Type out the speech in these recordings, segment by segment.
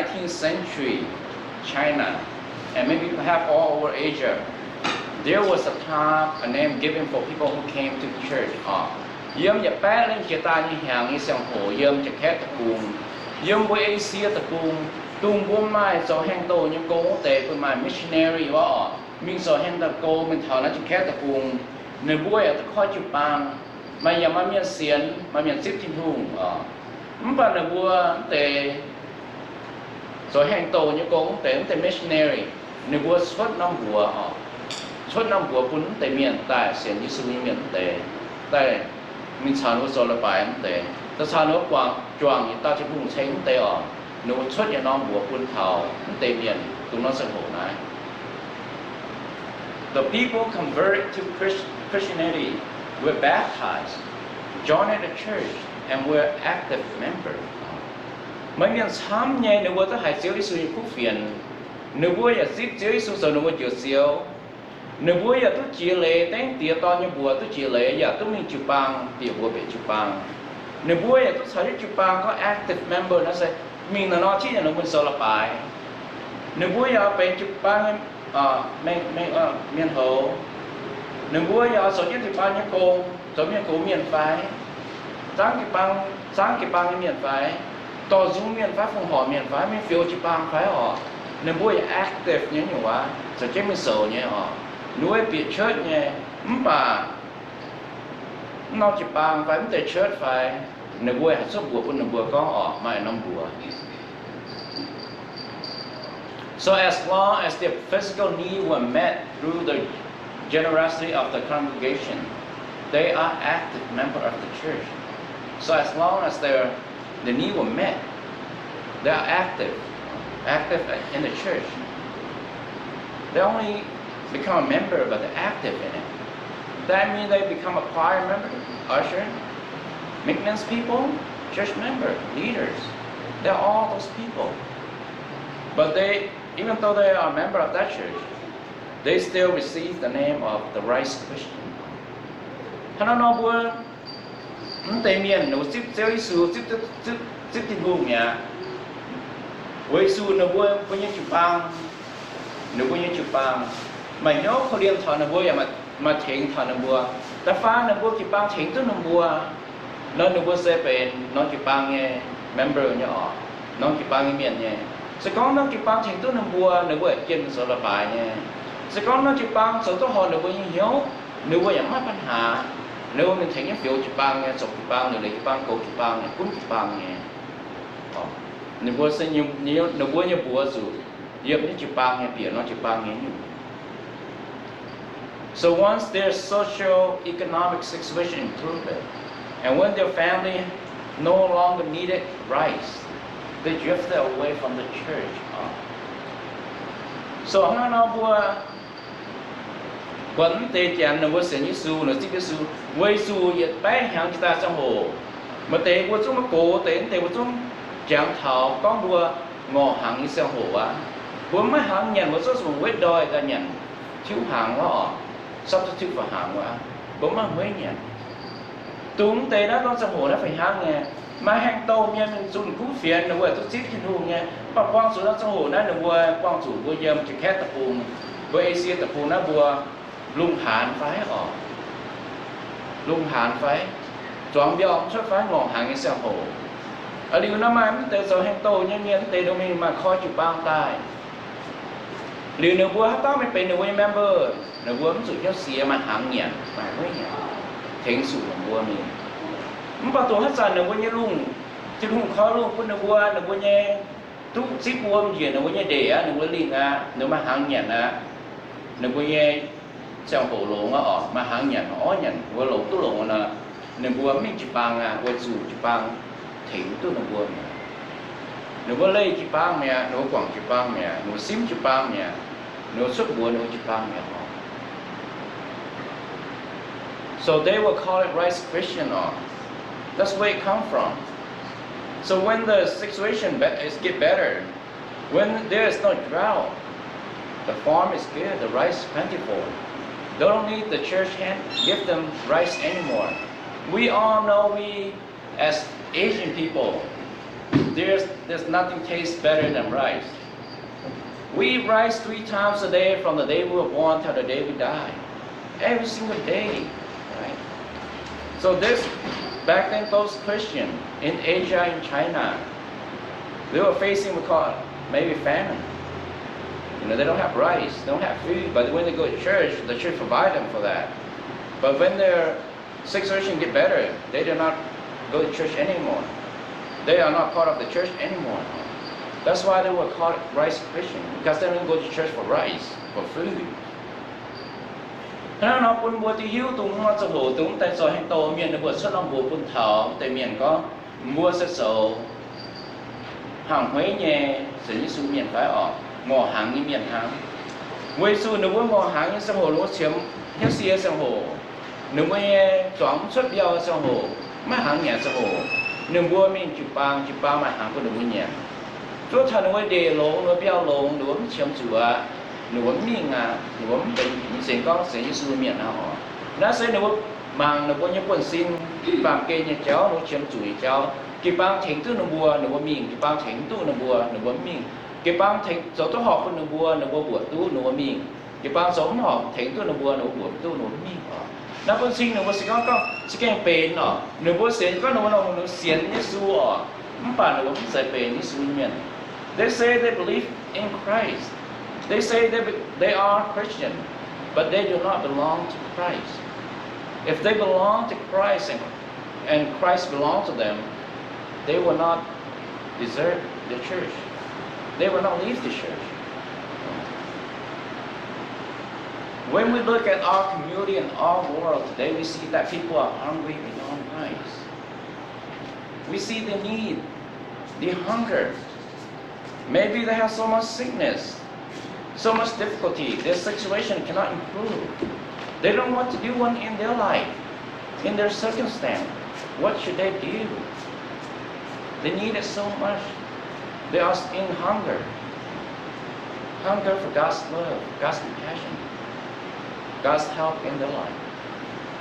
nineteenth century China, and maybe perhaps all over Asia, there was a time, a name given for people who came to the church. Oc, yiem yietc baeqv lingh jiex daaih nyei hnyangx nyei ziangh hoc, yiem Janx-Kaeqv deic-bung, yiem mbuo Esie deic-bung, dongh mbuo maaih zoux hengx douh nyei gong wuov deix, mbuo maaih missionary wuov oc, mingh zoux hengx douh gong mingh taux naaiv Janx-Kaeqv deic-bung, ninh mbuo yaac duqv koi jiu-baang, maaih yaac maaih mienh sienx, maaih mienh zipv Tin-Hungh oc. Mv baac ninh mbuo mv deix zoux hengx douh nyei gong mv deix, mv deix missionary, ninh mbuo cuotv norm mbuox oc, cuotv norm mbuox bun mv deix mienh daaih sienx Yesu nyei mienh mv deix, daaih mingh caux ninh mbuo zoux leiz-baaix mv deix, daaih caux ninh mbuo guangc juangc yietc dauh Tin-Hungh ceng mv deix oc. Ninh mbuo cuotv yietc norm mbuox bun taux mv deix mienh dongh norm ziangh hoc naaiv. The people converted to Christ-, Christianity were baptized, joined the church, and were active members. Maaih mienh camv nyei ninh mbuo duqv haiz Ziouv Yesu nyei kuv fienx. Ninh mbuo yaac zipv Ziouv Yesu zoux ninh mbuo Njoux Ziouv. Ninh mbuo yaac duqv jiex leiz, dengv Diex Dorn nyei mbuox duqv jiex leiz, yaac duqv mingh jiu-baang, bieqc mbuox bieqc jiu-baang. Ninh mbuo yaac duqv caux jienv jiu-baang gorngv active member naaiv se mingh naaiv nor, tiv nyanc ninh mbuo zoux leiz-baaix. Ninh mbuo yaac benx jiu-baang nyei mienh houz. Ninh mbuo yaac zoux jienv jiu-baang nyei gong, zoux mienh gox mienh fai, zaangv jiu-baang, zaangv jiu-baang nyei mienh fai, dorh nzung mienh fai, fongc horc mienh fai, mingh fioux jiu-baang fai oc. Ninh mbuo yaac active nyei nyungc waac, zoux jienv mingh zoux nyei oc. Ninh mbuo bieqc church nyei, mv baac mv norm jiu-baang fai mv deix church fai, ninh mbuo haih cuotv mbuox bun ninh mbuo gorngv oc, maaih norm mbuox. So as long as their physical need were met through the generosity of the congregation, they are active member of the church. So as long as their, their need were met, they are active, active in the church. They only become a member, but they're active in it. That means they become a choir member, usher, maintenance people, church member, leaders. They're all those people. But they, even though they are a member of that church, they still receive the name of the Rice Christian. Hnangv naaiv nor mbuo mv deix mienh ninh mbuo zipv Ziouv Yesu, zipv, zipv, zipv Tin-Hungh mi'aqv. Weic zuqc ninh mbuo, mbuo nyei jiu-baang, ninh mbuo nyei jiu-baang maaih hnyouv korv-lienh taux ninh mbuo, yaac maaih, maaih tengx taux ninh mbuo. Da'faanh ninh mbuo jiu-baang tengx duqv ninh mbuo, nor ninh mbuo se benx norm jiu-baang nyei member nyei oc, norm jiu-baang nyei mienh nyei. Se gorngv norm jiu-baang tengx duqv ninh mbuo, ninh mbuo yaac jienh zoux leiz-baaix nyei. Se gorngv norm jiu-baang zoux duqv horpc ninh mbuo nyei hnyouv, ninh mbuo yaac maiv maaih ปัญหา. Ninh mbuo mingh tengx nyei fioux jiu-baang nyei, zoux jiu-baang, liuc leiz jiu-baang, goux jiu-baang nyei, gunv jiu-baang nyei. Ninh mbuo se, ninh mbuo nyei mbuox zuqc yiem nyei jiu-baang nyei, bieqc norm jiu-baang nyei nyungc. So once their socio-economic situation improved, and when their family no longer needed rice, they drifted away from the church. So hnangv naaiv nor mbuo buatc mv deix Janx ninh mbuo sienx Yesu, ninh zipv Yesu, weic zuqc yietc baeqv hnyangx jiex daaih ziangh hoc, maaih deix mbuo zungv maiv gox, deix mv deix mbuo zungv jangx taux gorngv mbuo ngorc hnaangx nyei ziangh hoc aqv. Mbuo maiv hnaangx nyanc, mbuo zungv zuqc wetv ndoih daaih nyanc tiuv hnaangx wuov oc, substitute for hnaangx wuov, mbuo maiv hueiv nyanc. Dongh mv deix naaiv norm ziangh hoc naaiv fih hnangv nyei. Maaih hengx douh mienh mingh zunh kuv fienx, ninh mbuo duqv zipv Tin-Hungh nyei. Mv baac buangh zuqc norm ziangh hoc naaiv ninh mbuo buangh zuqc mbuo yiem Janx-Kaeqv deic-bung, mbuo Esie deic-bung naaiv mbuo lungh haanz fai oc, lungh haanz fai, zuangx mbiauh mv cuotv fai, ngorc hnaangx nyei ziangh hoc. A'liuz nor maaih mv deix zoux hengx douh nyei mienh, mv deix ninh mingh maaih koi jiu-baang daaih. Liuz ninh mbuo haaix dauh maiv benx ninh mbuo nyei member, ninh mbuo mv zuqc hnyouv siex, maaih hnaangx nyanc, maaih hueiv nyanc, tengx zuqc ninh mbuo mingh. Mv baac dongh haaix zanc ninh mbuo nyei lungh, Tin-Hungh koi lungh bun ninh mbuo, ninh mbuo nyei duqv zipv wuom njiec ninh mbuo nyei ndeic aqv, ninh mbuo lingh aqv, ninh maaih hnaangx nyanc aqv, ninh mbuo nyei ziangh hoc longx aqv oc, maaih hnaangx nyanc, orv nyanc, ninh mbuo longx duqv longx nor, ninh mbuo mv mingh jiu-baang aqv, weic zuqc jiu-baang tengx duqv ninh mbuo mi'aqv. Ninh mbuo leih jiu-baang mi'aqv, ninh mbuo guangc jiu-baang mi'aqv, ninh mbuo simv jiu-baang mi'aqv, ninh mbuo cuotv mbuox ninh mbuo jiu-baang mi'aqv oc. So they will call it Rice Christian oc. That's where it come from. So when the situation be-, is get better, when there is no drought, the farm is good, the rice is plentiful. They don't need the church hand give them rice anymore. We all know we as Asian people, There's, there's nothing tastes better than rice. We eat rice three times a day from the day we were born till the day we die. Every single day, right? So this, back then, those Christians in Asia and China, they were facing what we call maybe famine. You know, they don't have rice, they don't have food, but when they go to church, the church provide them for that. But when their situation get better, they do not go to church anymore. They are not part of the church anymore. That's why they were called rice Christian, because they don't go to church for rice, for food. Hnangv nor bun mbuo duqv hiuv dongh wuov ziangh hoc dongh daaih zoux haaix dauh mienh ninh mbuo cuotv norm mbuox bun taux deix mienh gorngv, mbuo se zoux hangx hueiv nyei sienx Yesu mienh fai orqc, ngorc hnaangx nyei mienh hnangv. Weic zuqc ninh mbuo ngorc hnaangx nyei ziangh hoc, ninh mbuo qiemx hnyouv sie ziangh hoc, ninh mbuo nyei zuangx mv cuotv mbiauh ziangh hoc, maiv hnaangx nyanc ziangh hoc, ninh mbuo mingh jiu-baang, jiu-baang maaih hnaangx bun ninh mbuo nyanc. Zuov taux ninh mbuo ndeic longx, ninh mbuo mbiauh longx, ninh mbuo mv qiemx zuqc aqv, ninh mbuo mv mingh aqv, ninh mbuo mv benx, mv zeiz gorngv sienx Yesu mienh hnangv oc. Naaiv se ninh mbuo mangc ninh mbuo nyei buonv-sin, baamh gen nyei jauv, ninh mbuo qiemx zuqc nyei jauv. Jiu-baang tengx duqv ninh mbuo, ninh mbuo mingh. Jiu-baang tengx mv duqv ninh mbuo, ninh mbuo mv mingh. Jiu-baang tengx zoux duqv horpc bun ninh mbuo, ninh mbuo mbuoqc duqv, ninh mbuo mingh. Jiu-baang zoux mv horpc tengx duqv ninh mbuo, ninh mbuo mbuoqc duqv, ninh mbuo mv mingh oc. Naaiv bun cing ninh mbuo se gorngv, gorngv za'gengh benx oc, ninh mbuo sienx gorngv ninh mbuo, ninh mbuo sienx Yesu oc, mv baac ninh mbuo mv zeiz benx Yesu nyei mienh. They say they believe in Christ. They say they, they are Christian, but they do not belong to Christ. If they belong to Christ and, and Christ belong to them, they will not desert the church. They will not leave the church. When we look at our community and our world today, we see that people are hungry beyond price. We see the need, the hunger. Maybe they have so much sickness, so much difficulty, their situation cannot improve. They don't know what to do one in their life, in their circumstance. What should they do? They need it so much. They are in hunger. Hunger for God's love, God's compassion, God's help in their life.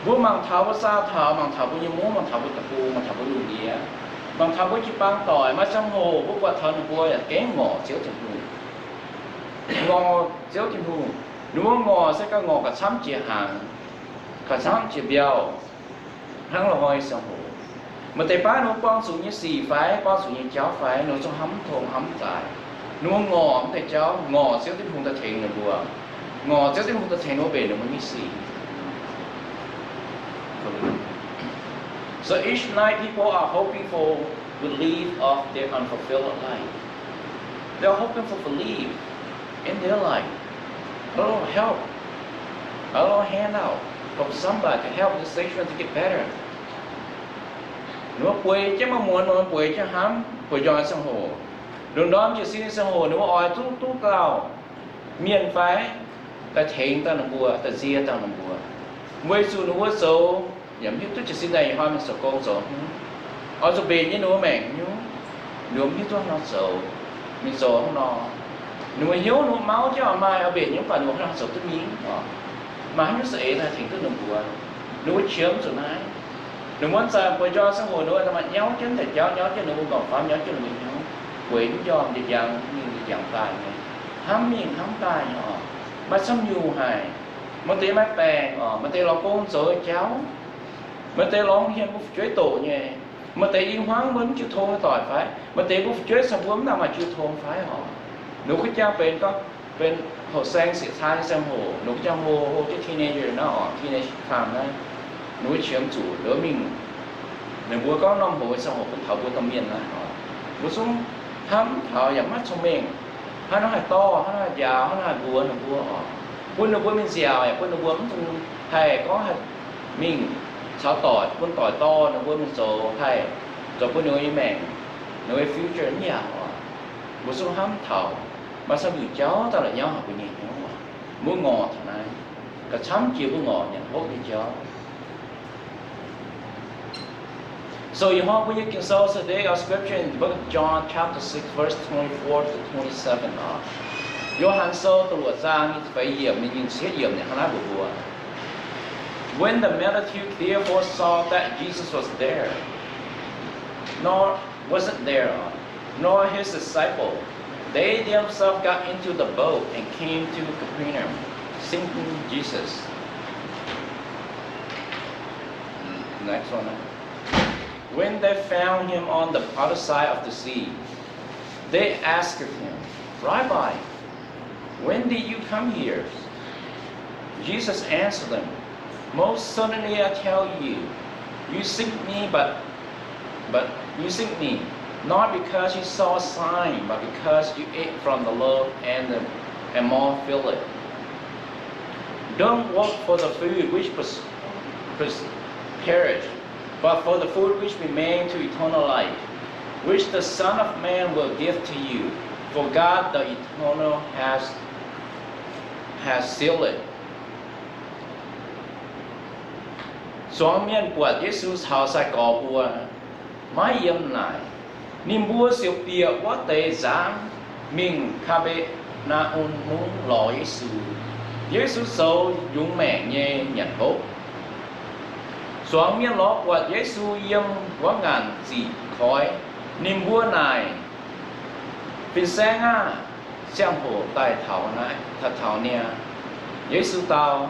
Mbuo mangc taux mbuo zaah taux, mangc taux mbuo nyei mungv, mangc taux mbuo deic-bung, mangc taux mbuo lungh ndiev, mangc taux mbuo jiu-baang doic, maaih ziangh hoc mbuo buatc taux ninh mbuo yaac gengh ngorc Ziouv Tin-Hungh. Ngorc Ziouv Tin-Hungh, ninh mbuo ngorc se gauh ngorc gauh camv jiex hnaangx, gauh camv jiex mbiauh, hnangv loz-hnoi ziangh hoc. Maaih deix baav ninh mbuo buangh zuqc nyei sic fai buangh zuqc nyei jauv fai ninh mbuo zungv hnamv tong hnamv zaaix. Ninh mbuo ngorc mv deix jauv, ngorc Ziouv Tin-Hungh daaih tengx ninh mbuo, ngorc Ziouv Tin-Hungh daaih tengx ninh mbuo mbenc ninh mbuo nyei sic. So each night people are hoping for relief of their unfulfilled life. They are hoping for relief in their life. A little help, a little handout from somebody to help the situation to get better. Ninh mbuo bueix jienv maiv muonz, ninh mbuo bueix jienv hnamv, bueix njormh ziangh hoc, lungh ndorm jiez sin nyei ziangh hoc, ninh mbuo oix duqv, duqv dauh mienh fai daaih tengx dauh ninh mbuo, daaih nzie dauh ninh mbuo. Weic zuqc ninh mbuo zoux yaac mv hiuv duqv jiez sin daaih ih hnoi mingh zoux gong zoux hnyouv, oix zuqc mbenc nyei ninh mbuo maengc hnyouv, ninh mbuo mv hiuv duqv hnangv nor zoux, mingh zoux hnangv nor. Ninh mbuo hnyouv ninh mbuo mauv jienv oix maaih oix mbenc nyei, mv baac ninh mbuo hnangv nor zoux duqv mingh oc. Maaih haaix nyungc za'eix daaih tengx duqv ninh mbuo? Ninh mbuo qiemx zuqc naaiv. Ninh mbuo zaah bueix njormh ziangh hoc ninh mbuo maaih nyauv jienv deix jauv, nyauv jienv ninh mbuo ngorc famv, nyauv jienv ninh mbuo hnyouv, bueix mv njormh, njang mingh njang daaih nyei, hnamv mingh hnamv daaih nyei oc. Maaih camv nyungc haic. Maaih deix maaih baengc oc, maaih deix lorz gong zoux jauv, maaih deix lorz hien mbuo fu'jueiv doqc nyei, maaih deix i hmuangv mbuo mv jiu tong nyei doic fai, maaih deix mbuo fu'jueiv caux mbuo mv nangc maaih jiu tong fai oc. Ninh mbuo jangx benx gorngv benx hoqc saeng sieqv caan nyei ziangh hoc, ninh mbuo jangx hlo, hlo jienv teenager naaiv oc, teenage time naaiv, ninh mbuo qiemx zuqc ninh mbuo mingh, ninh mbuo gorngv norm hoc nyei ziangh hoc bun taux mbuo domh mienh naaiv oc. Mbuo zungv hnamv taux yaac maiv cong-mengh, hnangv nor haih dorh, hnangv nor haih njaaux, hnangv nor haih mbuox ninh mbuo oc, bun ninh mbuo mingh nziaauc, yaac bun ninh mbuo mv dungx haih gorngv haih mingh caux doic, bun doic dorh ninh mbuo mingh zoux haih zoux bun ninh mbuo nyei maengc, ninh mbuo nyei future mv yaac oc. Mbuo zungv hnamv taux maaih camv nyungc jauv daaih la'nyauv haic mbuo nyei hnyouv oc. Mbuo ngorc taux naaiv, gauh camv jiex mbuo ngorc nyanc hopv nyei jauv. So ih hnoi mbuo nyei Ging-Sou today, our scripture in the book of John chapter six verse twenty-four to twenty-seven oc. Yo^han Sou da'luoqc zaang nyic ziepc feix yiemc, nyic ziepc yiemc naaiv hnangv naaiv mbuox mbuo, When the multitude therefore saw that Jesus was there, nor wasn't there, nor his disciples. They themselves got into the boat and came to Capernaum, seeking Jesus. Next one. When they found him on the other side of the sea, they asked him, Rabbi, when did you come here? Jesus answered them, Most certainly I tell you, you seek me, but but you seek me, not because you saw a sign, but because you ate from the loaf and the, and mouth filled. Don't work for the food which pers- pers- perish, but for the food which remain to eternal life, which the Son of Man will give to you. For God the eternal has has sealed it. Zuangx mienh buatc Yesu caux sai-gorx mbuo maiv yiem naaic, ninh mbuo ziouc bieqc wuov deix nzangv mingh Kaa^be^naa^um Mungv lorz Yesu. Yesu zoux njungx maengc nyei nyanc hopv. Zuangx mienh lorz buatc Yesu yiem wuov ngaanc ziqc koix, ninh mbuo naaic, Fin-saeng aah! Ziangh hoc daaih taux naaiv, taux niaa. Yesu dau,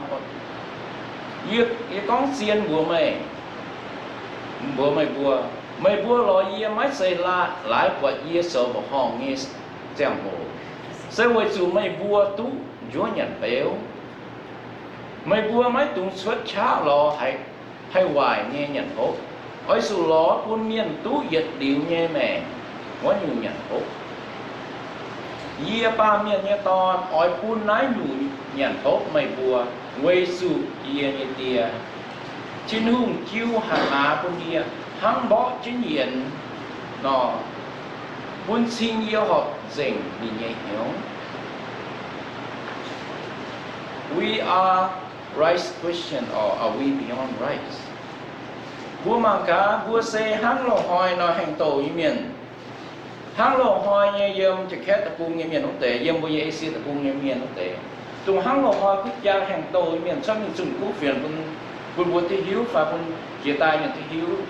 Yie, yie gorngv zien mbuox meih, mbuox meih mbuo, meih mbuo lorz yie maiv zeiz laaix buatc yie zoux mbuoqc horngh nyei ziangh hoc, se weic zuqc meih mbuo duqv njuov nyanc beuv. Meih mbuo maiv dungx cuotv qaqv lorz haih waaic nyei nyanc hopv. Oix zuqc lorz bun mienh duqv yietc liuz nyei maengc wuov nyungc nyanc hopv. Yie, Baamh Mienh nyei Dorn, oix bun naaiv nyungc nyanc hopv meih mbuo weic zuqc yie nyei Die, Tin-Hungh, jiu hatc maaz bun yie hnangv mborqv jienv yienx nor, bun cing yie horpc nzengc ninh nyei hnyouv. We are rice Christian or are we beyond rice? Mbuo mangc gaax, mbuo se hnangv loz-hnoi nor haengh douh nyei mienh. Hnangv loz-hnoi nyei yiem Ja'ketv deic-bung nyei mienh wuov deix, yiem mbuo nyei Esie deic-bung nyei mienh wuov deix, dongh hnangv loz-hnoi kuv jaa haengh douh nyei mienh cuotv mingh zunh kuv fienx bun, bun mbuo duqv hiuv fai bun jiex daaih mienh duqv hiuv.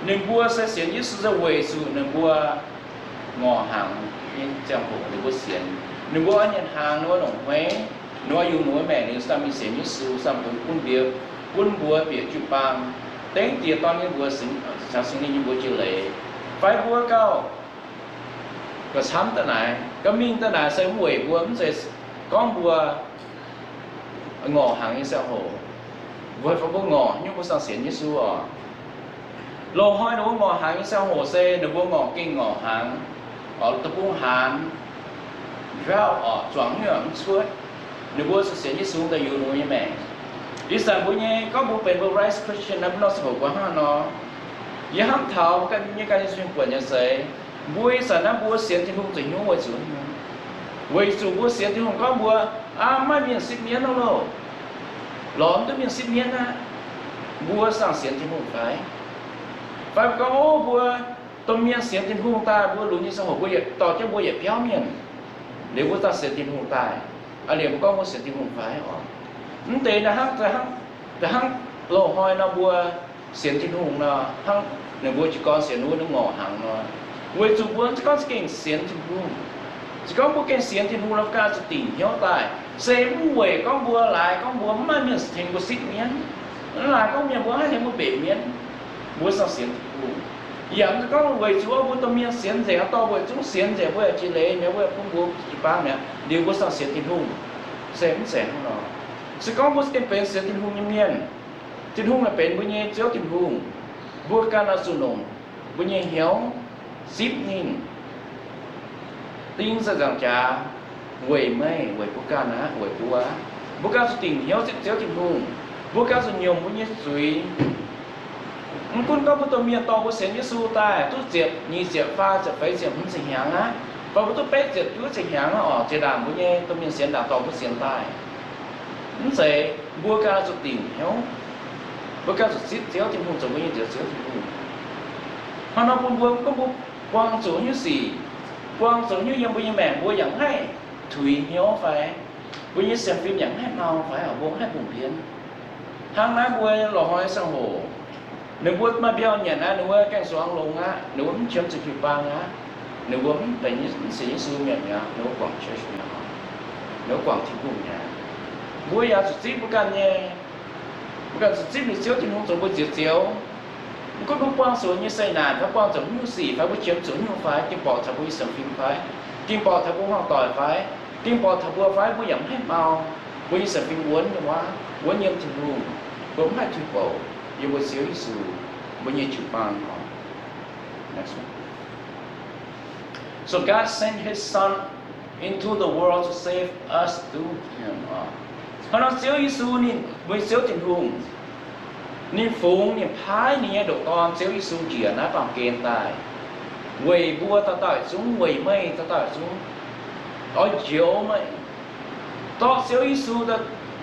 Ninh mbuo se sienx Yesu se weic zuqc ninh mbuo ngorc hnaangx nyei ziangh hoc ninh mbuo sienx. Ninh mbuo oix nyanc hnaangx, ninh mbuo longc hmeiv, ninh mbuo yungz ninh mbuo maengc, ninh mbuo samh mingh sienx Yesu, samh dungx bun mbuo, bun mbuo bieqc jiu-baang, dengv Diex, Dorn, Singx, Singx Lingh nyei mbuo jiex leiz. Fai mbuo gauh gauh camv daaih naaic, gauh mingh daaih naaic se mv weic mbuo, mv zeiz gorngv mbuo ngorc hnaangx nyei ziangh hoc, mbuo fai mbuo ngorc nyungc mbuo sang sienx Yesu oc. Loz-hnoi ninh mbuo ngorc hnaangx nyei ziangh hoc se ninh mbuo ngorc gengh ngorc hnaangx, deic-bung haanz, drought oc, zuangx nyungc mv cuotv. Ninh mbuo sienx Yesu daaih yungz ninh mbuo nyei maengc. Ih zanc mbuo nyei gorngv mbuo benx mbuo rice Christian naaiv, mbuo nor ziangh hoc mbuo hnangv nor. Yie hnamv taux mbuo ganh nyei ganh nyei zunh buonc nyei seix, mbuo ih zanc naaiv mbuo sienx Tin-Hungh zoux hnyouv weic zuqc, weic zuqc mbuo sienx Tin-Hungh gorngv mbuo, aa, maaih mienh sipv mienv nor loh, lorz mv duqv mienh sipv mienv aqv. Mbuo sang sienx Tin-Hungh fai? Fai mbuo gorngv, o, mbuo domh mienh sienx Tin-Hungh daaih, mbuo lunx nyei ziangh hoc mbuo yietc dorh jienv mbuo yietc biauv mienh, liuz mbuo daaih sienx Tin-Hungh daaih, aa, liuz mbuo gorngv mbuo sienx Tin-Hungh fai oc? Mv deix naaiv hnangv, hnangv loz-hnoi nor mbuo sienx Tin-Hungh nor, hnangv ninh mbuo jiez gorn sienx wuov, ninh ngorc hnaangx nor, weic zuqc mbuo mv zeiz gorngv za'gengh sienx Tin-Hungh. Se gorngv mbuo gengh sienx Tin-Hungh nor, mbuo ganh zuqc dingc hnyouv daaih. Se mv weic gorngv mbuo laaix gorngv mbuo mv maaih mienh tengx mbuo sipv mienv, mv laaix gorngv mienh mbuo mv haih tengx mbuo mbenc mienv, mbuo sang sienx Tin-Hungh. Yaac mv zeiz gorngv weic zuqc mbuo domh mienh sienx nzengc, dorh mbuo yietc zungv sienx nzengc, mbuo yaac jiex leiz mi'aqv, mbuo yaac bun mbuo jiu-baang mi'aqv, liuz mbuo sang sienx Tin-Hungh. Se mv zeiz hnangv nor. Se gorngv mbuo gengh benx sienx Tin-Hungh nyei mienh, Tin-Hungh naaic benx mbuo nyei Ziouv Tin-Hungh, mbuo ganh oix zuqc longc mbuo nyei hnyouv zipv ninh, ding se nzaangc jaax weic meih, weic mbuo ganh aqv, weic mbuo aqv. Mbuo ganh zuqc dingc hnyouv zipv Ziouv Tin-Hungh. Mbuo ganh zuqc nyiemc mbuo nyei zuiz. Mv gunv gorngv mbuo domh mienh dorh mbuo sienx Yesu daaih duqv ziepc nyeic ziepc faah ziepc feix ziepc hmz ziepc hnyangx aqv, fai mbuo duqv betv ziepc juov ziepc hnyangx aqv oc, zinh ndaangc mbuo nyei domh mienh sienx ndaangc dorh mbuo sienx daaih. Mv zeiz, mbuo ganh zuqc dingc hnyouv. Mbuo ganh zuqc zipv Ziouv Tin-Hungh zoux mbuo nyei Njoux Ziouv Tin-Hungh. Hnangv nor bun mbuo gorngv mbuo buang zuqc nyungc sic, buang zuqc nyungc yiem mbuo nyei maengc mbuo yaac mv haih tuix hnyouv fai? Mbuo nyei sienx fim yaac mv haih mau fai? Mbuo mv haih bungx mbienv. Hnangv naaiv mbuo loz-hnoi ziangh hoc, ninh mbuo maaih mbiauh nyanc aqv, ninh mbuo gaeng-zuangx longx aqv, ninh mbuo mv qiemx zuqc jiu-baang aqv. Ninh mbuo mv benx, mv sienx Yesu mienh mi'aqv, ninh mbuo guangc church mi'aqv, ninh mbuo guangc Tin-Hungh mi'aqv. Mbuo yaac zuqc zipv mbuo ganh nyei, mbuo ganh zuqc zipv liuz Ziouv Tin-Hungh zoux mbuo nziouv Ziouv. Mv gunv mbuo buangh zuqc nyei zeqc naanc fai buangh zuqc nyungc sic fai mbuo qiemx zuqc nyungc fai, dingh borqc taux mbuo nyei sienx fim fai, dingh borqc taux mbuo hmuangv doic fai, dingh borqc taux mbuo fai, mbuo yaac mv haih mau. Mbuo nyei sienx fim wuonv nyei waac, wuonv yiem Tin-Hungh, mbuo mv haih tuix bouc yiem mbuo Ziouv Yesu, mbuo nyei jiu-baang oc. Next one. So God sent his Son into the world to save us through him. Hnangv nor Ziouv Yesu ninh, mbuo Ziouv Tin-Hungh, ninh fungx, ninh paaiv ninh nyei ndoqc Dorn, Ziouv Yesu, njiec naaiv baamh gen daaih, weic mbuo dauh dauh zungv, weic meih dauh dauh zungv, oix njoux meih. Dorh Ziouv Yesu,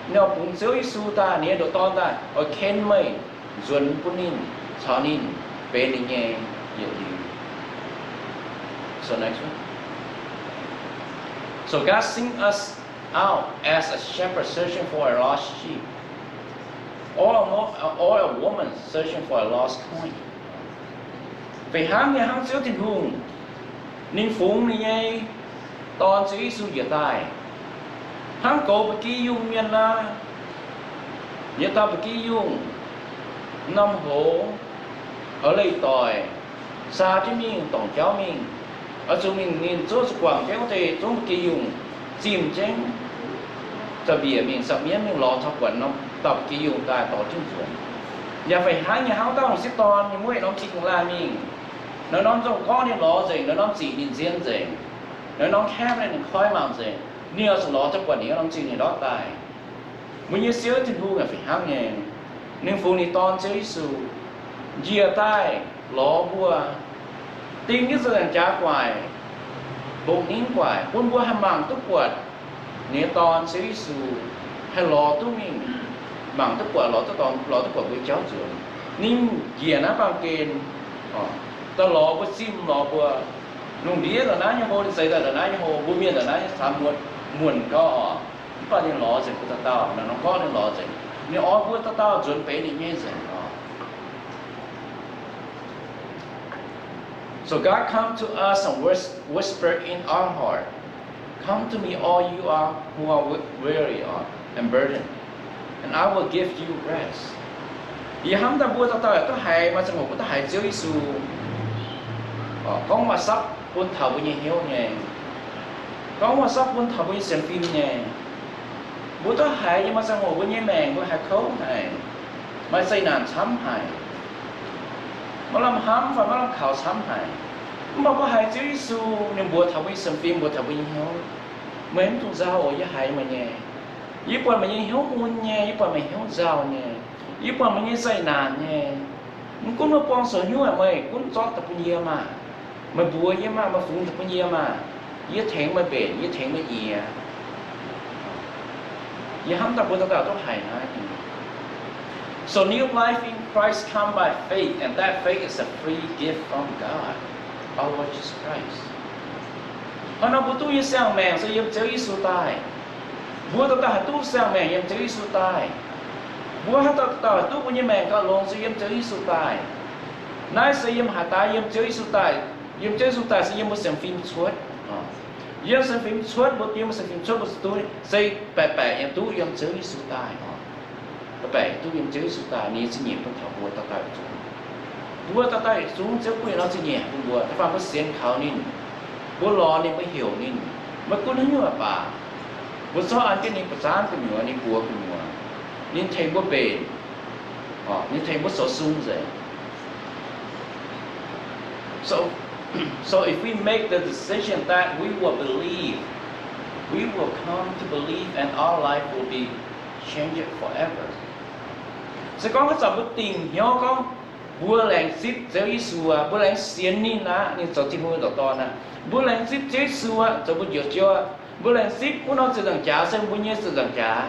ninh oix bungx Ziouv Yesu daaih, ninh nyei ndoqc Dorn daaih, oix ken meih, nzuonx bun ninh, caux ninh benx ninh nyei yietc liuz. So next one. So God singled us out as a shepherd searching for a lost sheep, or a mo-, or a woman searching for a lost coin. Fih hnangv nyei hnangv Ziouv Tin-Hungh, ninh fungx ninh nyei Dorn, Ziouv Yesu, njiec daaih, hnangv goux ba'gi yungh mienh nor, yietc dauh ba'gi yungh, norm hoz, oix leih doic, saa jienv mingh, dorngc jauv mingh, oix zuqc mingh ninh zungv zuqc guangc jienv wuov deix zungv ba'gi yungh, zimh jienv, za'biec mingh, za'mienv mingh lorz taux buatc norm dauh ba'gi yungh daaih dorh jienv nzuonx. Yaac fih hnangv nyei hnangv wuov dauh hungh sieqv dorn, ninh mueiz norm zingh laaih mingh, naaiv norm nzongh gorngv ninh lorz nzengc, naaiv norm zic ninh nzien nzengc, naaiv norm camp ninh koiv mangc nzengc, ninh oix zuqc lorz jienv buatc ninh norm zingh ninh ndortv daaih. Mbuo nyei Ziouv Tin-Hungh yaac fih hnangv nyei. Ninh fungx ninh Dorn, Ziouv Yesu, njiec daaih lorz mbuo, ding jienv nzaangc jaax gu'nguaaic, mbongc ningv gu'nguaaic, bun mbuo haih mangc duqv buatc ninh nyei Dorn, Ziouv Yesu, haih lorz duqv mingh, mangc duqv buatc, lorz duqv dorngx, lorz duqv buatc mbuo nyei jauv nzuonx. Ninh njiec naaiv baamh gen daaih lorz mbuo, zimh lorz mbuo. Lungh ndiev ndongc naaiv nyei hlo, ninh zeix daaih ndongc naaiv nyei hlo, mbuo mienh ndongc naaiv nyei camv muonc, muonc gau oc. Mv baac ninh lorz nzengc mbuo dauh dauh, naaiv norm gorngv ninh lorz nzengc. Ninh oix mbuo dauh dauh nzuonx benx ninh nyei nzengc oc. So God come to us and whis-, whisper in our heart, "Come to me, all you are who are we-, weary, uh, and burdened, and I will give you rest." Yie hnamv daaih mbuo dauh dauh duqv haiz, maaih ziangh hoc mbuo duqv haiz Ziouv Yesu gorngv waac-sapv bun taux mbuo nyei hnyouv nyei, gorngv waac-sapv bun taux mbuo nyei sienx fim nyei. Mbuo duqv haiz nyei, maaih ziangh hoc mbuo nyei maengc mbuo haiz kouv haic, maaih zeqc naanc camv haic, maiv lamh hnamv fai maiv lamh kaux camv haic. Mv baac mbuo haiz Ziouv Yesu, ninh mbuox taux mbuo nyei sienx fim, mbuox taux mbuo nyei hnyouv, meih mv dungx nzauh oc, yie haiz meih nyei. Yie buatc meih nyei hnyouv mun nyei, yie buatc meih hnyouv nzauh nyei, yie buatc meih nyei zeqc naanc nyei. Mv gunv meih buangh zuqc hnyouv haic, meih gunv zorqv daaih bun yie maah! Meih mbuox yie maah! Meih fungx daaih bun yie maah! Yie tengx meih mbenc, yie tengx meih nyiex. Yie hnamv daaih mbuo dauh dauh duqv haiz naaiv nyei. So new life in Christ come by faith, and that faith is a free gift from God, our Lord Jesus Christ. Hnangv nor mbuo duqv nyei siang-maengc se yiem Ziouv Yesu daaih. Mbuo dauh dauh haih duqv siang-maengc yiem Ziouv Yesu daaih. Mbuo haaix dauh dauh haih duqv mbuo nyei maengc gauh longx se yiem Ziouv Yesu daaih. Naaiv se yiem haaix daaih? Yiem Ziouv Yesu daaih. Yiem Ziouv Yesu daaih se yiem mbuo sienx fim cuotv. Yiem sienx fim cuotv, mbuo yiem mbuo sienx fim cuotv mbuo zuqc duqv se baeqc baeqc yiem duqv yiem Ziouv Yesu daaih oc. Baeqc baeqc duqv yiem Ziouv Yesu daaih, ninh nyei zingh nyeic bun taux mbuo dauh dauh yietc zungv. Mbuo dauh dauh yietc zungv Ziouv gunv yietc norm zingh nyeic bun mbuo, da'faanh mbuo sienx kaux ninh, mbuo lorz ninh, mbuo heuc ninh, maiv gunv haaix nyungc baac, mbuo zorqv an jienv ninh, buoqc zaanv gu'nyuoz, ninh buoz gu'nyuoz, ninh tengx mbuo mbenc, ninh tengx mbuo zoux sung nzengc. So, so if we make the decision that we will believe, we will come to believe, and our life will be changed forever. Se gorngv haaix zanc mbuo dingc hnyouv gorngv mbuo laengz zipv Ziouv Yesu aqv, mbuo laengz sienx ninh aqv, ninh zoux Tin-Hungh nyei ndoqc Dorn aqv, mbuo laengz zipv Ziouv Yesu aqv, zoux mbuo Njoux Ziouv aqv, mbuo laengz zipv wuov norm ziepc nzaangc jaax se mbuo nyei ziepc nzaangc jaax.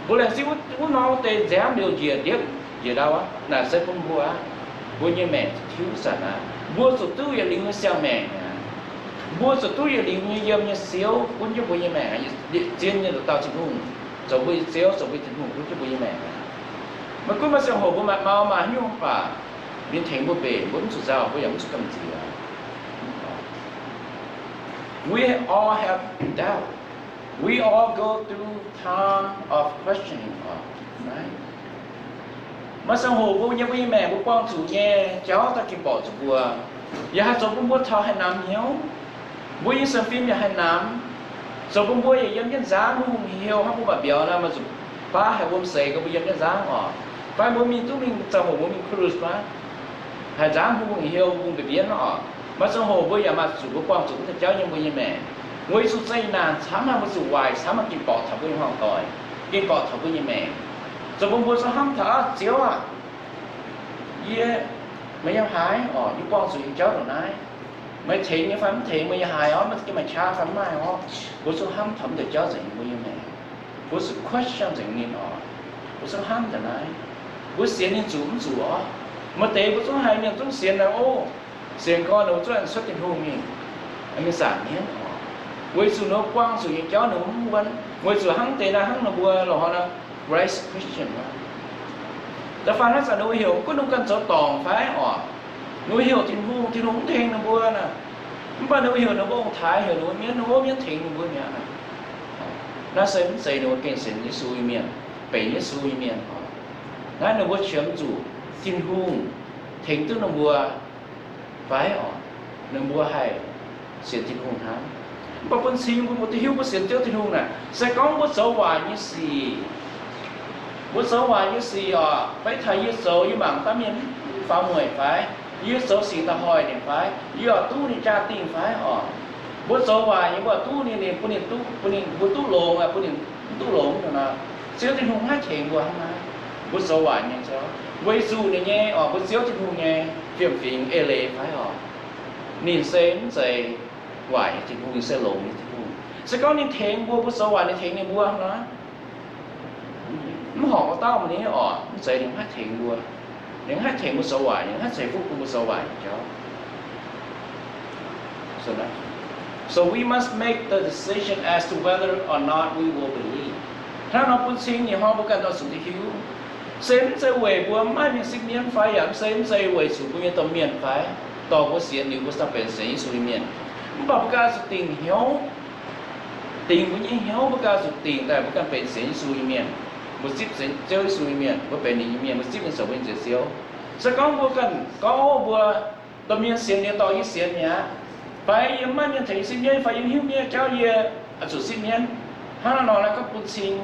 Mbuo laengz zipv wuov, wuov norm wuov deix nziaamv liouh njiec, ndiepv njiec ndau aqv, naaic se bun mbuo aqv. Mbuo nyei maengc tiuv zanc aqv. Mbuo zuqc duqv yietc liuz nyei siang-maengc aqv. Mbuo zuqc duqv yietc liuz nyei yiem nyei Ziouv gunv jienv mbuo nyei maengc aqv. Zien nyei ndoqc dauh Tin-Hungh zoux mbuo nyei Ziouv, zoux mbuo Tin-Hungh gunv jienv mbuo nyei maengc aqv. Maiv gunv maaih ziangh hoc mbuo maaih mau maaih haaix nyungc baac, ninh tengx mbuo mbenc, mbuo mv zuqc nzauh, mbuo yaac mv zuqc gamh nziex. We all have doubt. We all go through time of questioning, right? Maaih ziangh hoc mbuo nyei, mbuo nyei maengc mbuo buangh zuqc nyei jauv daaih ging-borqc zuqc mbuo, yaac haih zoux bun mbuo taux haih namx hnyouv. Mbuo nyei sienx fim yaac haih namx. Zoux bun mbuo yaac yiem jienv nzangv, mbuo hungh heuc hnangv mbuo maaih mbiauz nor, maaih zuqc baav haic wuom seix gau, mbuo yiem jienv nzangv oc. Fai mbuo mingh duqv mingh ziangh hoc mbuo mingh cruise fai haaix nzangv, mbuo hungh heuc mbuo mbu'mbienv oc. Maaih ziangh hoc mbuo yaac maaih zuqc mbuo buangh zuqc wuov deix jauv yiem mbuo nyei maengc. Weic zuqc zeqc naanc camv haic, weic zuqc waaic camv haic, ging-borqc taux mbuo nyei hmuangx doic, ging-borqc taux mbuo nyei maengc. Zoux bun mbuo zuqc hnamv taux, aa, Ziouv aah! Yie, meih yiem haaix oc? Yie buangh zuqc nyei jauv ndongc naaiv, meih tengx nyei fai mv tengx? Meih yiem haaix oc? Meih maaih qaqv fai mv maaih oc? Mbuo zuqc hnamv taux wuov deix jauv nzengc yiem mbuo nyei maengc. Mbuo zuqc question nzengc ninh oc. Mbuo zuqc hnamv daaih naaiv, mbuo sienx ninh zuqc mv zuqc oc? Maaih deix mbuo zungv haiz mienh zungv sienx naaic, o, sienx gorn ninh mbuo zungv cuotv Tin-Hungh mingh, mingh zaangc mienv oc. Weic zuqc ninh mbuo buangh zuqc nyei jauv ninh mbuo mv wuonv, weic zuqc hnangv deix naaiv, hnangv ninh mbuo loz-hnoi nor, race Christian. Da'faanh naaiv zanc ninh mbuo heuc mv gunv ninh mbuo ganh zoux dorngc fai oc, ninh mbuo heuc Tin-Hungh, Tin-Hungh mv tengx ninh mbuo naaic. Mv baac ninh mbuo heuc ninh mbuo ong-taaix, heuc ninh mbuo mienv, ninh mbuo mienv tengx ninh mbuo mi'aqv. Naaiv se mv zeiz ninh mbuo gengh sienx Yesu nyei mienh, benx Yesu nyei mienh oc. Naaiv ninh mbuo qiemx zuqc Tin-Hungh tengx duqv ninh mbuo fai oc, ninh mbuo haih sienx Tin-Hungh hnangv. Mv baac bun cing mbuo, mbuo duqv hiuv mbuo sienx Ziouv Tin-Hungh naaic se gorngv mbuo zoux waaic nyei sic, mbuo zoux waaic nyei sic oc, fai taux yie zoux, yie mangc daaih mienh mv faaux mueic fai, yie zoux sic daaih hoic ninh fai, yie oix duqv ninh jaa-dingh fai oc. Mbuo zoux waaic nyei, mbuo oix duqv ninh, ninh bun ninh duqv, bun ninh, mbuo duqv longx, bun ninh mv duqv longx nor, Ziouv Tin-Hungh mv haih tengx mbuo hnangv naaiv. Mbuo zoux waaic nyei jauv weic zuqc ninh nyei oc, mbuo Ziouv Tin-Hungh nyei fiem-fingx eix leiz fai oc. Ninh se mv zeiz waaic nyei Tin-Hungh, ninh se longx nyei Tin-Hungh. Se gorngv ninh tengx mbuo, mbuo zoux waaic ninh tengx ninh mbuo hnangv nor, mv horpc wuov dauh mingh oc, mv zeiz ninh mv haih tengx mbuo. Ninh mv haih tengx mbuo zoux waaic, ninh mv haih ceix fuqv bun mbuo zoux waaic nyei jauv. So we must make the decision as to whether or not we will believe. Hnangv nor bun cing nyei hnoi mbuo ganh oix zuqc hiuv, se mv zeiz weic mbuo maiv maaih mienh sipv mienv fai, yaac mv zeiz, mv zeiz weic zuqc mbuo nyei domh mienh fai dorh mbuo sienx liuz mbuo daaih benx sienx Yesu nyei mienh. Mv baac mbuo ganh zuqc dingc hnyouv, dingc mbuo nyei hnyouv, mbuo ganh zuqc dingc daaih mbuo ganh benx sienx Yesu nyei mienh. Mbuo zipv Ziouv Yesu nyei mienh, mbuo benx ninh nyei mienh, mbuo zipv ninh zoux mbuo nyei Ziouv. Se gorngv mbuo ganh gorngv mbuo domh mienh sienx liuz dorh yie sienx mi'aqv, fai yie maiv maaih mienh tengx yie sipv mienv, fai yie mv hiuv mienv jauv yie zuqc sipv mienv, hnangv naaiv nor naaiv gorngv bun cing,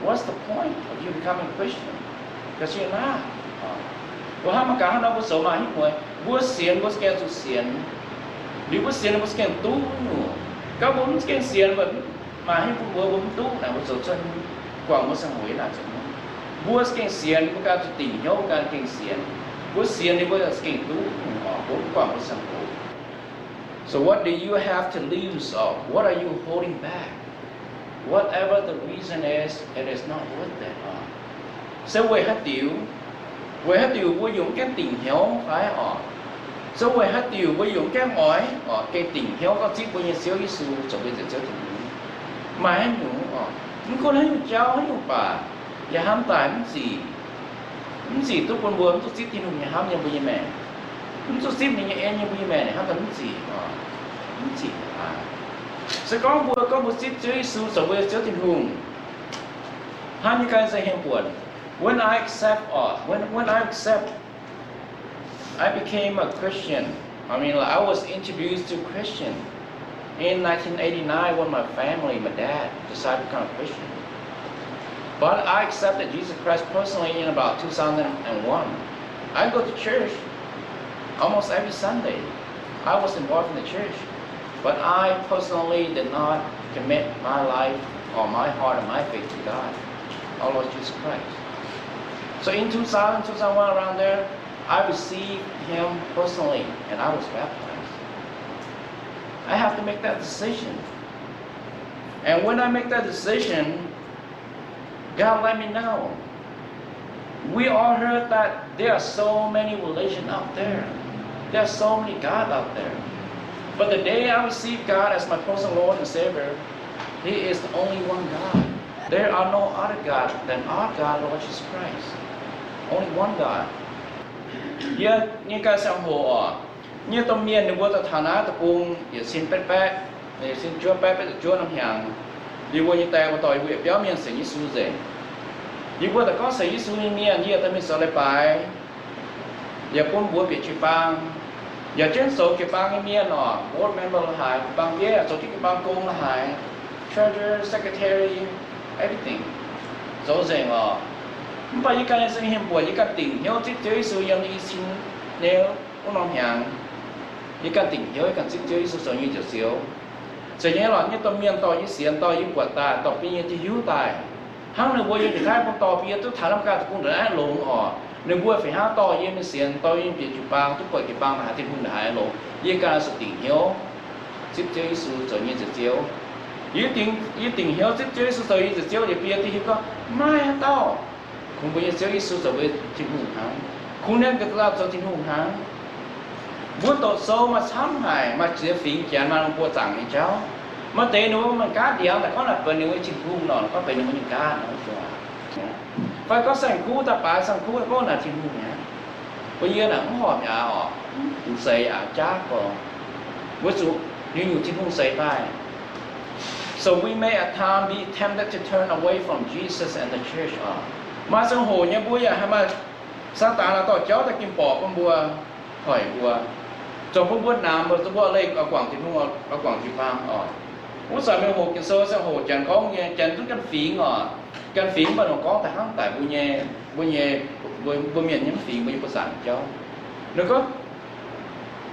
what's the point of you becoming a Christian? Ga'sie naaiv, mbuo hnamv mangc gaax hnangv nor mbuo zoux maaih haaix nyungc mueiz, mbuo sienx mbuo za'gengh zuqc sienx, liuz mbuo sienx mbuo za'gengh duqv nyungc. Gorngv mbuo mv za'gengh sienx, maaih haaix nyungc bun mbuo, mbuo mv duqv naaic, mbuo zoux cuotv, guangc mbuo ziangh hoc yiem naaic zoux. Mbuo za'gengh sienx, mbuo ganh zuqc dingc hnyouv, mbuo ganh gengh sienx. Mbuo sienx liuz mbuo za'gengh duqv nyungc oc, mbuo mv guangc mbuo ziangh hoc. So what do you have to lose, or what are you holding back? Whatever the reason is, it is not worth it oc. Se weic haaix diuc? Weic haaix diuc mbuo yungz gaengh dingc hnyouv fai oc? Se weic haaix diuc mbuo yungz gaengh oix oc gengh dingc hnyouv gorngv zipv mbuo nyei Ziouv Yesu zoux mbuo nyei Ziouv Tin-Hungh? Maaih haaix nyungc oc? Mv gunv haaix nyungc jauv, haaix nyungc baac, yaac hnamv daaih mv zic, mv zic duqv bun mbuo mv duqv zipv Tin-Hungh nyei hnamv yiem mbuo nyei maengc, mv duqv zipv ninh nyei en yiem mbuo nyei maengc, hnamv daaih mv zic oc, mv zic aqv. Se gorngv mbuo, gorngv mbuo zipv Ziouv Yesu zoux mbuo nyei Ziouv Tin-Hungh, hnamv nyei gan se heng buonc. When I accept, or when, when I accept I became a Christian. I mean, like, I was introduced to Christian in nineteen eighty-nine when my family, my dad, decided to become a Christian. But I accepted Jesus Christ personally in about two thousand one. I go to church almost every Sunday. I was involved in the church, but I personally did not commit my life or my heart or my faith to God, our Lord Jesus Christ. So in two thousand, two thousand one, around there, I received Him personally and I was baptized. I have to make that decision. And when I make that decision, God let me know. We all heard that there are so many religions out there. There are so many gods out there. But the day I received God as my personal Lord and Savior, He is the only one God. There are no other God than our God, Lord Jesus Christ. Only one God. Yie nyei ganh ziangh hoc oc, nyei domh mienh ninh mbuo daaih taux naaiv deic-bung yietc cin betv baeqv Sin juov baeqv betv ziepc juov norm hnyangx, yie mbuo nyei die mbuo dorh yie mbuo yietc biauv mienh sienx Yesu nzengc. Yie mbuo daaih gorngv sienx Yesu nyei mienh, yie daaih mingh zoux leiz-baaix, yaac bun mbuox bieqc jiu-baang, yaac jienv zoux jiu-baang nyei mienh oc, board member la'haaix, jiu-baang bieiv yaac zoux jienv jiu-baang gong la'haaix, treasurer, secretary, everything, zoux nzengc oc. Mv baac yie ganh se himv buatc, yie ganh dingc hnyouv zipv Ziouv Yesu yiem i cin neu wuov norm hnyangx. Yie ganh dingc hnyouv, yie ganh zipv Ziouv Yesu zoux nyei njoux Ziouv. Zeiz nyei lorqc, nyei domh mienh dorh yie sienx, dorh yie buatc daaih, dorh bun yie hiuv daaih. Hnangv ninh mbuo yiem Janx-Taiv bun dorh bun yie duqv taux lamh ganh deic-bung ndongc naaiv longx oc. Ninh mbuo fih hnangv dorh yie mingh sienx, dorh yie mingh bieqc jiu-baang, duqv buatc jiu-baang la'haaix, Tin-Hungh la'haaix longx, yie ganh se dingc hnyouv zipv Ziouv Yesu zoux nyei njoux Ziouv. Yie dingc, yie dingc hnyouv zipv Ziouv Yesu zoux yie njoux Ziouv, yie bun yie duqv hiuv gorngv maiv haaix dauh kungx mbuo nyei Ziouv Yesu zoux mbuo Tin-Hungh hnangv. Kungx ninh ganh zoux Tin-Hungh hnangv. Mbuo doqc sou maaih camv haic, maaih ziex fingx Janx maaih ninh mbuo zaangc nyei jauv. Maaih deix ninh mbuo mangc gaav ndiangx daaih gorngv naaic benx ninh mbuo nyei Tin-Hungh nor, gorngv benx ninh mbuo nyei gaav nor. Fai gorngv saeng-kuv daaih baaix saeng-kuv gorngv naaic Tin-Hungh mi'aqv. Mbuo yie naaic mv horpc mi'aqv oc, mv zeiz aqc jaav gorx. Weic zuqc nyungc-nyungc Tin-Hungh seix daaih. So we may at times be tempted to turn away from Jesus and the church oc. Maaih ziangh hoc nyei mbuo yaac haih maaih Saadaan naaic dorh jauv daaih ging borqc bun mbuo, hoic mbuo, zoux bun mbuo namx, zoux mbuo leih oix guangc Tin-Hungh, oix guangc jiu-baang oc. Wuov zanc mienh hoqc Ging-Sou ziangh hoc Janx gorngv nyei, Janx zungv ganh fingx oc. Ganh fingx mv baac ninh gorngv daaih hnangv daic mbuo nyei, mbuo nyei, mbuo, mbuo mienh nyei mv fingx mbuo nyei buoz zanc jauv. Ninh gorngv,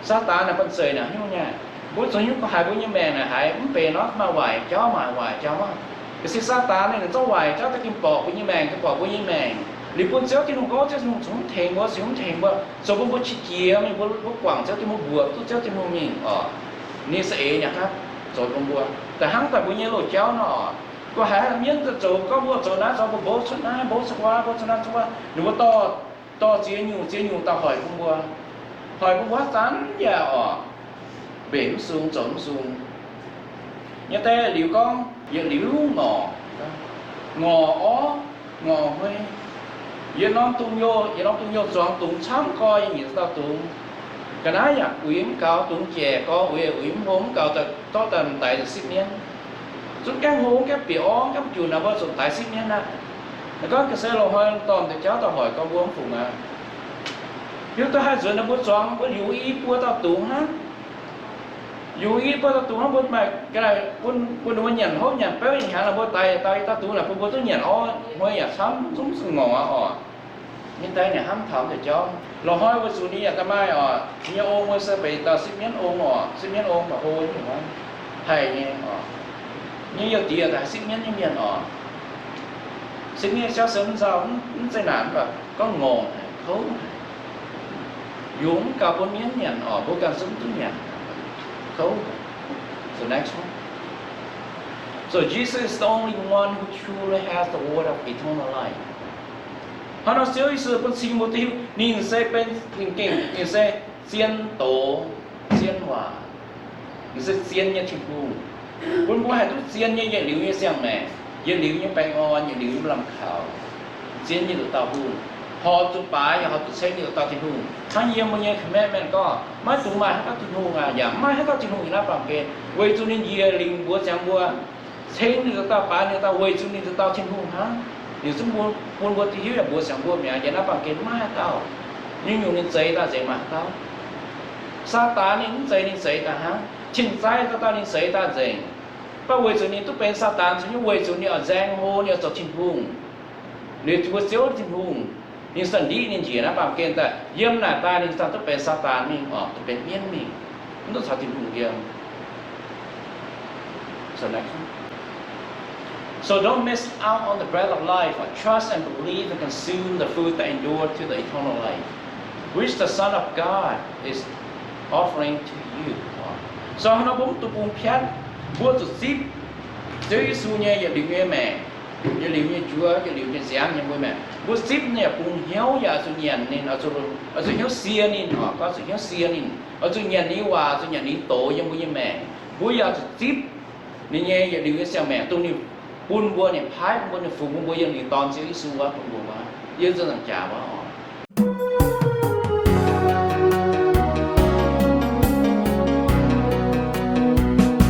Saadaan naaic banh zeic naaic haaix nyungc nyei, mbuo zoux haaix nyungc haiz mbuo nyei maengc naaic haiz mv benx nor, maaih waaic jauv, maaih waaic jauv maah. Ga'sie Saadaan ninh, ninh zorqv waaic jauv daaih ging borqc mbuo nyei maengc, ging borqc mbuo nyei maengc. Liuz bun Ziouv Tin-Hungh gorngv, Ziouv Tin-Hungh zungv mv tengx mbuo, zoux bun mbuo qiex jiez mingh, mbuo, mbuo guangc Ziouv Tin-Hungh, mbuoqc duqv Ziouv Tin-Hungh mingh oc. Ninh se eix nyei hnangv zoux bun mbuo, da'hnangv daaih mbuo nyei loz-jauv nor oc. Mbuo haiz mienv zoux gorngv mbuo zoux naaiv, zoux mbuo mbouv cuotv naaiv, mbouv cuotv wuov, mbouv cuotv naaiv cuotv wuov, ninh mbuo dorh, dorh ziex nyungc ziex nyungc daaih hoic bun mbuo, hoic bun mbuo haaix zanc yaac oc, mbenc mv sung, zoux mv sung. Nyei deix liuz gorngv yietc liuz ngorc, ngorc orv, ngorc huei, yietc norm dungz youh, yietc norm dungz youh zuangx dungz camv gorx, yie nyic dauh dungz. Ga'naaiv yaac uix mv gaux, dungz jaic gorx, uix uix mv hlo, mv gaux daaih zorqv daaih m'daix sipv mienv. Zungv gaengh hlo, gaengh bieqc orv, gaengh mv junc naaic mbuo zuqc m'daix sipv mienv aqv. Naaiv gorngv ga'sie loz-hnoi dorh deix jauv daaih hoic gorngv mbuo mv fungc aqv. Hiuv duqv haih nzuonx naaic mbuo zuangx mbuo liuz i buo dauh dungz hnangv. Liuz i buo dauh dungz hnangv, mbuo maaih ga'naaiv bun, bun ninh mbuo nyanc hopv nyanc beuv nyanc hnyangx, naaic mbuo daix daaih i dauh dungz naaic bun mbuo duqv nyanc orv, mbuo yaac camv zungv zungv ngorc aqv oc. Nyei daaih ninh hnamv taux deix jauv. Loz-hnoi weic zuqc ninh yaac daaih maaih oc, ninh nyei ong mbuo se benx dauh sipv mienv ong oc, sipv mienv ong baac hlo nyungc hnangv, haih nyei oc. Nyei youh diex daaih sipv mienv nyei mienh oc. Sipv mienv jauv se mv nzauh, mv zeiz naanc, mv baac gorngv ngorc haic, kouv haic. Yungz mv gaux bun mienv nyanc oc, mbuo ganh zungv duqv nyanc, kouv haic. So next one. So Jesus is the only one who truly has the word of eternal life. Hnangv nor Ziouv Yesu bun cing mbuo duqv hiuv ninh se benx gengh, ninh se zien doz, zien waac. Ninh se zien nyei Tin-Hungh, bun mbuo haih duqv zien nyei yietc liuz nyei siang-maengc, yietc liuz nyei baengh orn, yietc liuz nyei lamh kaux, zien nyei nduqc dauh hungh, horpc zuqc baaix yaac horpc zuqc ceng nyei nduqc dauh Tin-Hungh. Hnangv yiem mbuo nyei commandment gorngv, maiv dungx maaih haaix dauh Tin-Hungh aqv, yaac maiv maaih haaix dauh Tin-Hungh yiem naaiv baamh gen, weic zuqc ninh njiec lingc mbuox ziangx mbuo, ceng ninh nduqc dauh, baaix ninh nduqc dauh, weic zuqc ninh nduqc dauh Tin-Hungh hnangv. Ninh zungv bun, bun mbuo duqv hiuv yaac mbuox ziangx mbuo mi'aqv, yiem naaiv baamh gen maiv maaih haaix dauh. Nyungc-nyungc ninh zeix daaih nzengc maaih haaix dauh. Saadaan ninh mv zeiz ninh zeix daaih hnangv. Tin-Zaangc dauh dauh ninh zeix daaih nzengc. Mv baac weic zuqc ninh duqv benx Saadaan zuqc nyungc, weic zuqc ninh oix nzaeng hlo, ninh oix zoux Tin-Hungh, ninh mbuo Ziouv Tin-Hungh. Ninh zanc ndiqv ninh njiec naaiv baamh gen daaih, yiem naaic daaih ninh zanc duqv benx Saadaan mingh oc, duqv benx mienv mingh, mv duqv caux Tin-Hungh yiem. So next one. So don't miss out on the bread of life, but trust and believe and consume the food that endure to the eternal life, which the Son of God is offering to you. So hnangv nor mbuo mv dungx bungx piatv, mbuo zuqc zipv Ziouv Yesu nyei yietc liuz nyei maengc, yietc liuz nyei njuov, yietc liuz nyei nziaamv nyei mbuo maengc. Mbuo zipv ninh yaac bungx hnyouv, yaac oix zuqc nyanc ninh, oix zuqc, oix zuqc hnyouv sie ninh oc, oix zuqc hnyouv sie ninh, oix zuqc nyanc ninh nyei waac, oix zuqc nyanc ninh nyei doz yiem mbuo nyei maengc. Mbuo yaac zuqc zipv ninh nyei yietc liuz nyei siang-maengc, dongh ninh bun mbuo, ninh paaiv bun mbuo, ninh fungx bun mbuo yiem ninh nyei Dorn Ziouv Yesu wuov bun mbuo wuov, yiem nzangc jaax wuov oc.